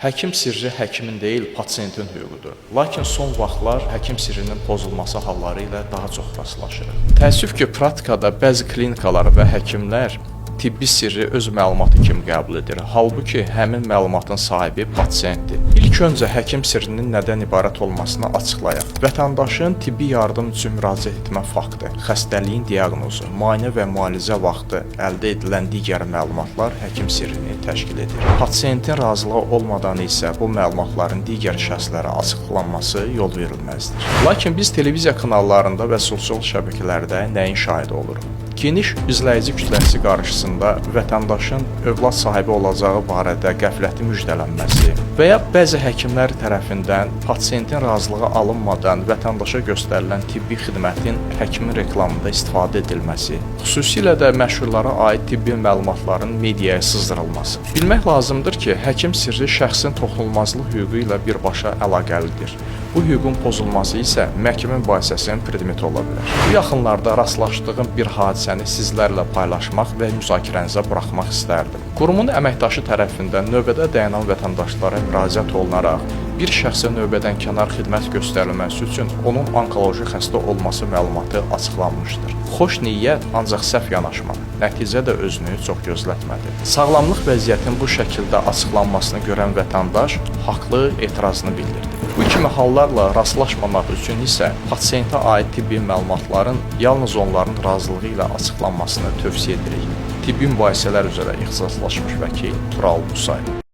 Həkim sirri həkimin deyil, pasientin hüququdur. Lakin son vaxtlar həkim sirrinin pozulması halları ilə daha çox rastlaşırıq. Təəssüf ki, praktikada bəzi klinikalar və həkimlər tibbi sirri öz məlumatı kimi qəbul edir. Halbuki həmin məlumatın sahibi pasientdir. İlk öncə həkim sirrinin nədən ibarət olmasını açıqlayaq. Vətəndaşın tibbi yardım üçün müraciət etmə faktı, xəstəliyin diaqnozu, müayinə və müalicə vaxtı əldə edilən digər məlumatlar həkim sirrini təşkil edir. Pasientin razılığı olmadan isə bu məlumatların digər şəxslərə açıqlanması yol verilməzdir. Lakin biz televiziya kanallarında və sosial şəbəkələrdə nəyin şahidi oluruq? Geniş izləyici kütləsi qarşısında vətəndaşın övlad sahibi olacağı barədə qəfləti müjdələnməsi və ya bəzi həkimlər tərəfindən pasientin razılığı alınmadan vətəndaşa göstərilən tibbi xidmətin həkimin reklamında istifadə edilməsi, xüsusilə də məşhurlara aid tibbi məlumatların mediaya sızdırılması. Bilmək lazımdır ki, həkim sirri şəxsin toxunulmazlıq hüququ ilə birbaşa əlaqəlidir. Bu hüququn pozulması isə məhkəmə mübahisəsinin predmeti ola bilər. Bu yaxınlarda rastlaşdığım bir hadisəni sizlərlə paylaşmaq və müzakirənizə buraxmaq istərdim. Qurumun əməkdaşı tərəfindən növbədə dayanan vətəndaşlara müraciət olunaraq bir şəxsə növbədən kənar xidmət göstərilməsi üçün onun onkoloji xəstə olması məlumatı açıqlanmışdır. Xoş niyyət, ancaq səhv yanaşma. Nəticə də özünü çox gözlətmədi. Sağlamlıq vəziyyətinin bu şəkildə açıqlanmasını görən vətəndaş haqlı etirazını bildirdi. Bu kimi hallarla rastlaşmamaq üçün isə pasientə aid tibbi məlumatların yalnız onların razılığı ilə açıqlanmasını tövsiyə edirik. Tibbi mübahisələr üzrə ixtisaslaşmış vəkil Tural Musayev.